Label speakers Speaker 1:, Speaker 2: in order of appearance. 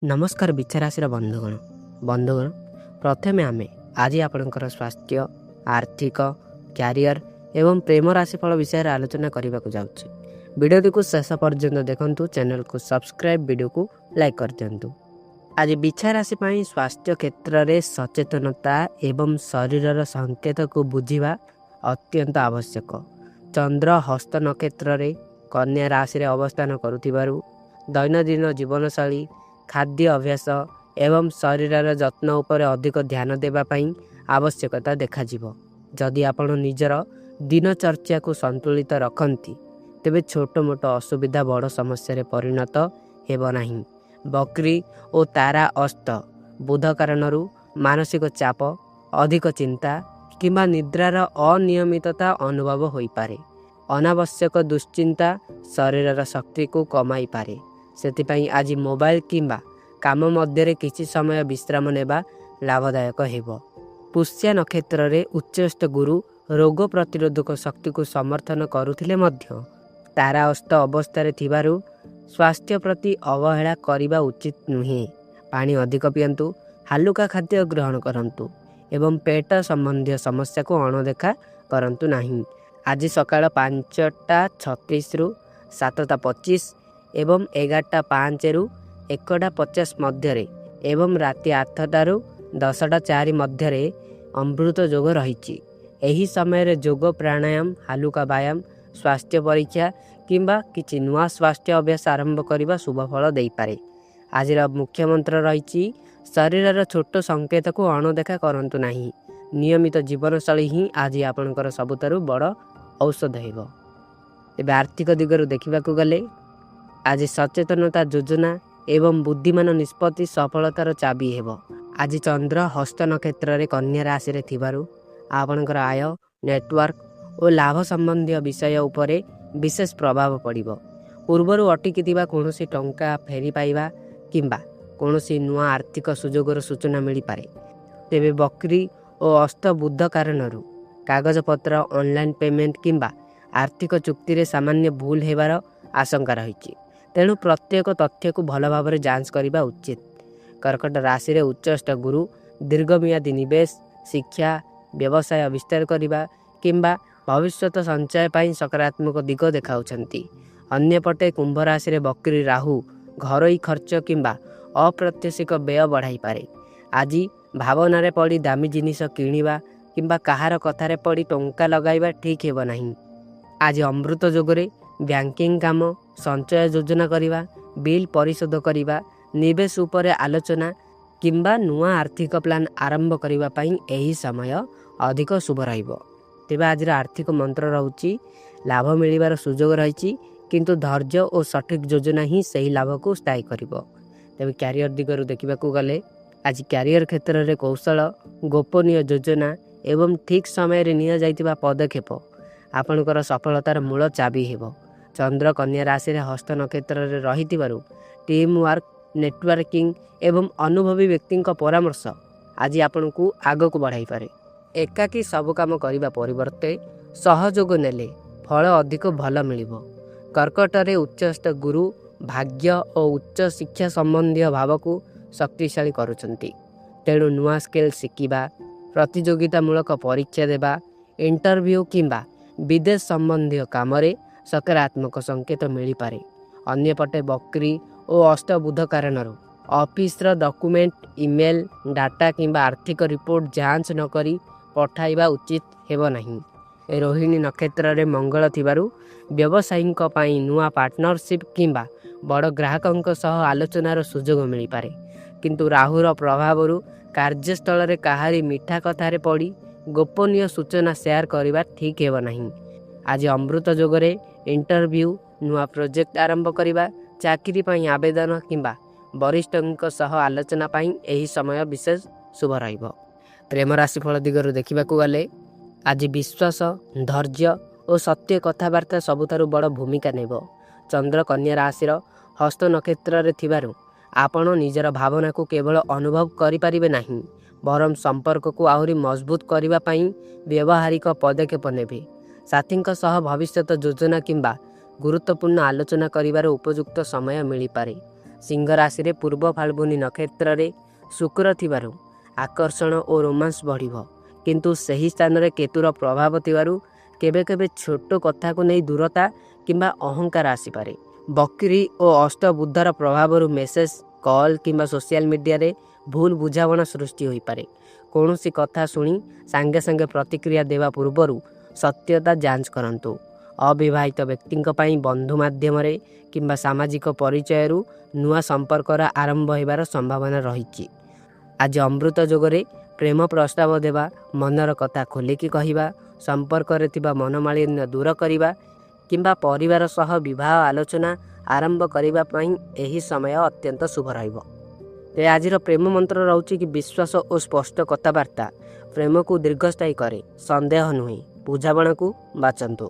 Speaker 1: ନମସ୍କାର ବିଛା ରାଶିର ବନ୍ଧୁଗଣ। ବନ୍ଧୁଗଣ, ପ୍ରଥମେ ଆମେ ଆଜି ଆପଣଙ୍କର ସ୍ୱାସ୍ଥ୍ୟ, ଆର୍ଥିକ, କ୍ୟାରିୟର ଏବଂ ପ୍ରେମ ରାଶିଫଳ ବିଷୟରେ ଆଲୋଚନା କରିବାକୁ ଯାଉଛୁ। ଭିଡ଼ିଓଟିକୁ ଶେଷ ପର୍ଯ୍ୟନ୍ତ ଦେଖନ୍ତୁ। ଚ୍ୟାନେଲକୁ ସବସ୍କ୍ରାଇବ୍, ଭିଡ଼ିଓକୁ ଲାଇକ୍ କରିଦିଅନ୍ତୁ। ଆଜି ବିଛା ରାଶି ପାଇଁ ସ୍ୱାସ୍ଥ୍ୟ କ୍ଷେତ୍ରରେ ସଚେତନତା ଏବଂ ଶରୀରର ସଂକେତକୁ ବୁଝିବା ଅତ୍ୟନ୍ତ ଆବଶ୍ୟକ। ଚନ୍ଦ୍ର ହସ୍ତ ନକ୍ଷତ୍ରରେ କନ୍ୟା ରାଶିରେ ଅବସ୍ଥାନ କରୁଥିବାରୁ ଦୈନନ୍ଦିନ ଜୀବନଶୈଳୀ, ଖାଦ୍ୟ ଅଭ୍ୟାସ ଏବଂ ଶରୀରର ଯତ୍ନ ଉପରେ ଅଧିକ ଧ୍ୟାନ ଦେବା ପାଇଁ ଆବଶ୍ୟକତା ଦେଖାଯିବ। ଯଦି ଆପଣ ନିଜର ଦିନଚର୍ଯ୍ୟାକୁ ସନ୍ତୁଳିତ ରଖନ୍ତି, ତେବେ ଛୋଟ ମୋଟ ଅସୁବିଧା ବଡ଼ ସମସ୍ୟାରେ ପରିଣତ ହେବ ନାହିଁ। ବକ୍ରି ଓ ତାରା ଅସ୍ତ ବୁଧ କାରଣରୁ ମାନସିକ ଚାପ, ଅଧିକ ଚିନ୍ତା କିମ୍ବା ନିଦ୍ରାର ଅନିୟମିତତା ଅନୁଭବ ହୋଇପାରେ। ଅନାବଶ୍ୟକ ଦୁଶ୍ଚିନ୍ତା ଶରୀରର ଶକ୍ତିକୁ କମାଇପାରେ। ସେଥିପାଇଁ ଆଜି ମୋବାଇଲ କିମ୍ବା କାମ ମଧ୍ୟରେ କିଛି ସମୟ ବିଶ୍ରାମ ନେବା ଲାଭଦାୟକ ହେବ। ପୁଷ୍ୟା ନକ୍ଷତ୍ରରେ ଉଚ୍ଚସ୍ଥ ଗୁରୁ ରୋଗ ପ୍ରତିରୋଧକ ଶକ୍ତିକୁ ସମର୍ଥନ କରୁଥିଲେ ମଧ୍ୟ ତାରା ଅସ୍ତ ଅବସ୍ଥାରେ ଥିବାରୁ ସ୍ୱାସ୍ଥ୍ୟ ପ୍ରତି ଅବହେଳା କରିବା ଉଚିତ ନୁହେଁ। ପାଣି ଅଧିକ ପିଅନ୍ତୁ, ହାଲୁକା ଖାଦ୍ୟ ଗ୍ରହଣ କରନ୍ତୁ ଏବଂ ପେଟ ସମ୍ବନ୍ଧୀୟ ସମସ୍ୟାକୁ ଅଣଦେଖା କରନ୍ତୁ ନାହିଁ। ଆଜି ସକାଳ 5ଟା 36ରୁ 7ଟା 25 ଏବଂ 11ଟା 5ରୁ 1ଟା 50 ମଧ୍ୟରେ ଏବଂ ରାତି 8ଟାରୁ 10ଟା 4 ମଧ୍ୟରେ ଅମୃତ ଯୋଗ ରହିଛି। ଏହି ସମୟରେ ଯୋଗ, ପ୍ରାଣାୟାମ, ହାଲୁକା ବ୍ୟାୟାମ, ସ୍ୱାସ୍ଥ୍ୟ ପରୀକ୍ଷା କିମ୍ବା କିଛି ନୂଆ ସ୍ୱାସ୍ଥ୍ୟ ଅଭ୍ୟାସ ଆରମ୍ଭ କରିବା ଶୁଭ ଫଳ ଦେଇପାରେ। ଆଜିର ମୁଖ୍ୟ ମନ୍ତ୍ର ରହିଛି, ଶରୀରର ଛୋଟ ସଂକେତକୁ ଅଣଦେଖା କରନ୍ତୁ ନାହିଁ। ନିୟମିତ ଜୀବନଶୈଳୀ ହିଁ ଆଜି ଆପଣଙ୍କର ସବୁଠାରୁ ବଡ଼ ଔଷଧ ହେବ। ତେବେ ଆର୍ଥିକ ଦିଗରୁ ଦେଖିବାକୁ ଗଲେ, ଆଜି ସଚେତନତା, ଯୋଜନା ଏବଂ ବୁଦ୍ଧିମାନ ନିଷ୍ପତ୍ତି ସଫଳତାର ଚାବି ହେବ। ଆଜି ଚନ୍ଦ୍ର ହସ୍ତ ନକ୍ଷତ୍ରରେ କନ୍ୟା ରାଶିରେ ଥିବାରୁ ଆପଣଙ୍କର ଆୟ, ନେଟୱାର୍କ ଓ ଲାଭ ସମ୍ବନ୍ଧୀୟ ବିଷୟ ଉପରେ ବିଶେଷ ପ୍ରଭାବ ପଡ଼ିବ। ପୂର୍ବରୁ ଅଟକିଥିବା କୌଣସି ଟଙ୍କା ଫେରି ପାଇବା କିମ୍ବା କୌଣସି ନୂଆ ଆର୍ଥିକ ସୁଯୋଗର ସୂଚନା ମିଳିପାରେ। ତେବେ ବକ୍ରି ଓ ଅସ୍ତ ବୁଧ କାରଣରୁ କାଗଜପତ୍ର, ଅନଲାଇନ୍ ପେମେଣ୍ଟ କିମ୍ବା ଆର୍ଥିକ ଚୁକ୍ତିରେ ସାମାନ୍ୟ ଭୁଲ ହେବାର ଆଶଙ୍କା ରହିଛି। ତେଣୁ ପ୍ରତ୍ୟେକ ତଥ୍ୟକୁ ଭଲ ଭାବରେ ଯାଞ୍ଚ କରିବା ଉଚିତ। କର୍କଟ ରାଶିରେ ଉଚ୍ଚସ୍ଥ ଗୁରୁ ଦୀର୍ଘମିଆଦୀ ନିବେଶ, ଶିକ୍ଷା, ବ୍ୟବସାୟ ବିସ୍ତାର କରିବା କିମ୍ବା ଭବିଷ୍ୟତ ସଞ୍ଚୟ ପାଇଁ ସକାରାତ୍ମକ ଦିଗ ଦେଖାଉଛନ୍ତି। ଅନ୍ୟପଟେ କୁମ୍ଭ ରାଶିରେ ବକ୍ରି ରାହୁ ଘରୋଇ ଖର୍ଚ୍ଚ କିମ୍ବା ଅପ୍ରତ୍ୟାଶିତ ବ୍ୟୟ ବଢ଼ାଇପାରେ। ଆଜି ଭାବନାରେ ପଡ଼ି ଦାମୀ ଜିନିଷ କିଣିବା କିମ୍ବା କାହାର କଥାରେ ପଡ଼ି ଟଙ୍କା ଲଗାଇବା ଠିକ୍ ହେବ ନାହିଁ। ଆଜି ଅମୃତ ଯୋଗରେ ବ୍ୟାଙ୍କିଂ କାମ, ସଞ୍ଚୟ ଯୋଜନା କରିବା, ବିଲ୍ ପରିଶୋଧ କରିବା, ନିବେଶ ଉପରେ ଆଲୋଚନା କିମ୍ବା ନୂଆ ଆର୍ଥିକ ପ୍ଲାନ୍ ଆରମ୍ଭ କରିବା ପାଇଁ ଏହି ସମୟ ଅଧିକ ଶୁଭ ରହିବ। ତେବେ ଆଜିର ଆର୍ଥିକ ମନ୍ତ୍ର ରହୁଛି, ଲାଭ ମିଳିବାର ସୁଯୋଗ ରହିଛି, କିନ୍ତୁ ଧୈର୍ଯ୍ୟ ଓ ସଠିକ୍ ଯୋଜନା ହିଁ ସେହି ଲାଭକୁ ସ୍ଥାୟୀ କରିବ। ତେବେ କ୍ୟାରିୟର ଦିଗରୁ ଦେଖିବାକୁ ଗଲେ, ଆଜି କ୍ୟାରିୟର କ୍ଷେତ୍ରରେ କୌଶଳ, ଗୋପନୀୟ ଯୋଜନା ଏବଂ ଠିକ୍ ସମୟରେ ନିଆଯାଇଥିବା ପଦକ୍ଷେପ ଆପଣଙ୍କର ସଫଳତାର ମୂଳ ଚାବି ହେବ। ଚନ୍ଦ୍ର କନ୍ୟା ରାଶିରେ ହସ୍ତ ନକ୍ଷତ୍ରରେ ରହିଥିବାରୁ ଟିମ୍ ୱାର୍କ, ନେଟୱାର୍କିଂ ଏବଂ ଅନୁଭବୀ ବ୍ୟକ୍ତିଙ୍କ ପରାମର୍ଶ ଆଜି ଆପଣଙ୍କୁ ଆଗକୁ ବଢ଼ାଇପାରେ। ଏକାକୀ ସବୁ କାମ କରିବା ପରିବର୍ତ୍ତେ ସହଯୋଗ ନେଲେ ଫଳ ଅଧିକ ଭଲ ମିଳିବ। କର୍କଟରେ ଉଚ୍ଚସ୍ଥ ଗୁରୁ ଭାଗ୍ୟ ଓ ଉଚ୍ଚ ଶିକ୍ଷା ସମ୍ବନ୍ଧୀୟ ଭାବକୁ ଶକ୍ତିଶାଳୀ କରୁଛନ୍ତି। ତେଣୁ ନୂଆ ସ୍କିଲ୍ ଶିଖିବା, ପ୍ରତିଯୋଗିତାମୂଳକ ପରୀକ୍ଷା ଦେବା, ଇଣ୍ଟରଭ୍ୟୁ କିମ୍ବା ବିଦେଶ ସମ୍ବନ୍ଧୀୟ କାମରେ ସକାରାତ୍ମକ ସଂକେତ ମିଳିପାରେ। ଅନ୍ୟପଟେ ବକ୍ରି ଓ ଅସ୍ତ ବୁଧ କାରଣରୁ ଅଫିସର ଡକୁମେଣ୍ଟ, ଇମେଲ୍, ଡାଟା କିମ୍ବା ଆର୍ଥିକ ରିପୋର୍ଟ ଯାଞ୍ଚ ନକରି ପଠାଇବା ଉଚିତ ହେବ ନାହିଁ। ରୋହିଣୀ ନକ୍ଷତ୍ରରେ ମଙ୍ଗଳ ଥିବାରୁ ବ୍ୟବସାୟୀଙ୍କ ପାଇଁ ନୂଆ ପାର୍ଟନରସିପ୍ କିମ୍ବା ବଡ଼ ଗ୍ରାହକଙ୍କ ସହ ଆଲୋଚନାର ସୁଯୋଗ ମିଳିପାରେ। କିନ୍ତୁ ରାହୁର ପ୍ରଭାବରୁ କାର୍ଯ୍ୟସ୍ଥଳରେ କାହାରି ମିଠା କଥାରେ ପଡ଼ି ଗୋପନୀୟ ସୂଚନା ସେୟାର କରିବା ଠିକ୍ ହେବ ନାହିଁ। ଆଜି ଅମୃତ ଯୋଗରେ ଇଣ୍ଟରଭ୍ୟୁ, ନୂଆ ପ୍ରୋଜେକ୍ଟ ଆରମ୍ଭ କରିବା, ଚାକିରି ପାଇଁ ଆବେଦନ କିମ୍ବା ବରିଷ୍ଠଙ୍କ ସହ ଆଲୋଚନା ପାଇଁ ଏହି ସମୟ ବିଶେଷ ଶୁଭ ରହିବ। ପ୍ରେମ ରାଶିଫଳ ଦିଗରୁ ଦେଖିବାକୁ ଗଲେ, ଆଜି ବିଶ୍ୱାସ, ଧୈର୍ଯ୍ୟ ଓ ସତ୍ୟ କଥାବାର୍ତ୍ତା ସବୁଠାରୁ ବଡ଼ ଭୂମିକା ନେବ। ଚନ୍ଦ୍ର କନ୍ୟା ରାଶିର ହସ୍ତ ନକ୍ଷତ୍ରରେ ଥିବାରୁ ଆପଣ ନିଜର ଭାବନାକୁ କେବଳ ଅନୁଭବ କରିପାରିବେ ନାହିଁ, ବରଂ ସମ୍ପର୍କକୁ ଆହୁରି ମଜବୁତ କରିବା ପାଇଁ ବ୍ୟବହାରିକ ପଦକ୍ଷେପ ନେବେ। ସାଥୀଙ୍କ ସହ ଭବିଷ୍ୟତ ଯୋଜନା କିମ୍ବା ଗୁରୁତ୍ୱପୂର୍ଣ୍ଣ ଆଲୋଚନା କରିବାର ଉପଯୁକ୍ତ ସମୟ ମିଳିପାରେ। ସିଂହ ରାଶିରେ ପୂର୍ବ ଫାଲ୍ଗୁନୀ ନକ୍ଷତ୍ରରେ ଶୁକ୍ର ଥିବାରୁ ଆକର୍ଷଣ ଓ ରୋମାନ୍ସ ବଢ଼ିବ, କିନ୍ତୁ ସେହି ସ୍ଥାନରେ କେତୁର ପ୍ରଭାବ ଥିବାରୁ କେବେ କେବେ ଛୋଟ କଥାକୁ ନେଇ ଦୂରତା କିମ୍ବା ଅହଙ୍କାର ଆସିପାରେ। ବକ୍ରି ଓ ଅସ୍ତ ବୁଧର ପ୍ରଭାବରୁ ମେସେଜ, କଲ୍ କିମ୍ବା ସୋସିଆଲ ମିଡ଼ିଆରେ ଭୁଲ ବୁଝାମଣା ସୃଷ୍ଟି ହୋଇପାରେ। କୌଣସି କଥା ଶୁଣି ସାଙ୍ଗେ ସାଙ୍ଗେ ପ୍ରତିକ୍ରିୟା ଦେବା ପୂର୍ବରୁ ସତ୍ୟତା ଯାଞ୍ଚ କରନ୍ତୁ। ଅବିବାହିତ ବ୍ୟକ୍ତିଙ୍କ ପାଇଁ ବନ୍ଧୁ ମାଧ୍ୟମରେ କିମ୍ବା ସାମାଜିକ ପରିଚୟରୁ ନୂଆ ସମ୍ପର୍କର ଆରମ୍ଭ ହେବାର ସମ୍ଭାବନା ରହିଛି। ଆଜି ଅମୃତ ଯୋଗରେ ପ୍ରେମ ପ୍ରସ୍ତାବ ଦେବା, ମନର କଥା ଖୋଲିକି କହିବା, ସମ୍ପର୍କରେ ଥିବା ମନମାଳିନ୍ୟ ଦୂର କରିବା କିମ୍ବା ପରିବାର ସହ ବିବାହ ଆଲୋଚନା ଆରମ୍ଭ କରିବା ପାଇଁ ଏହି ସମୟ ଅତ୍ୟନ୍ତ ଶୁଭ ରହିବ। ତେବେ ଆଜିର ପ୍ରେମ ମନ୍ତ୍ର ରହୁଛି କି ବିଶ୍ୱାସ ଓ ସ୍ପଷ୍ଟ କଥାବାର୍ତ୍ତା ପ୍ରେମକୁ ଦୀର୍ଘସ୍ଥାୟୀ କରେ, ସନ୍ଦେହ ନୁହେଁ। ବୁଝାମଣାକୁ ବାଛନ୍ତୁ।